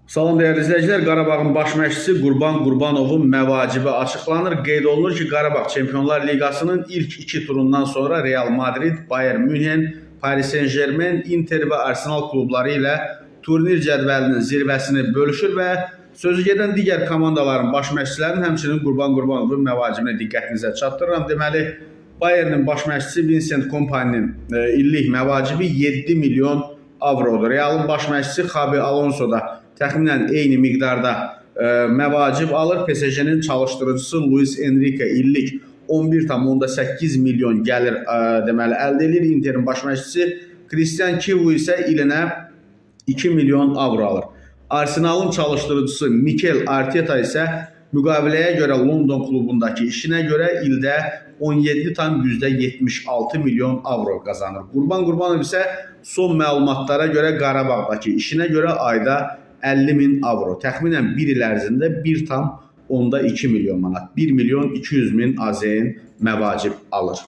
Salam dəyərli izləyicilər, Qarabağın baş məşqçisi Qurban Qurbanovun məvacibi açıqlanır. Qeyd olunur ki, Qarabağ Çempionlar Liqasının ilk iki turundan sonra Real Madrid, Bayern Münhen, Paris Saint-Germain, Inter və Arsenal klubları ilə turnir cədvəlinin zirvəsini bölüşür və sözü gedən digər komandaların baş məşqçilərinin, həmçinin Qurban Qurbanovun məvacibini diqqətinizə çatdırıram. Deməli, Bayernin baş məşqçisi Vincent Kompany'nin illik məvacibi 7 milyon avrodur. Realın baş məşqçisi Xabi Alonso da təxminən eyni miqdarda məvacib alır. PSG-nin çalışdırıcısı Luis Enrique illik 11,8 milyon gəlir deməli əldə edir. Interin baş məşqçisi Christian Chivu isə ilinə 2 milyon avro alır. Arsenalın çalışdırıcısı Mikel Arteta isə müqaviləyə görə London klubundakı işinə görə ildə 17,76 milyon avro qazanır. Qurban Qurbanov isə son məlumatlara görə Qarabağdakı işinə görə ayda 50 min avro, təxminən bir il ərzində 1,2 milyon manat, 1 milyon 200 min AZN məvacib alır.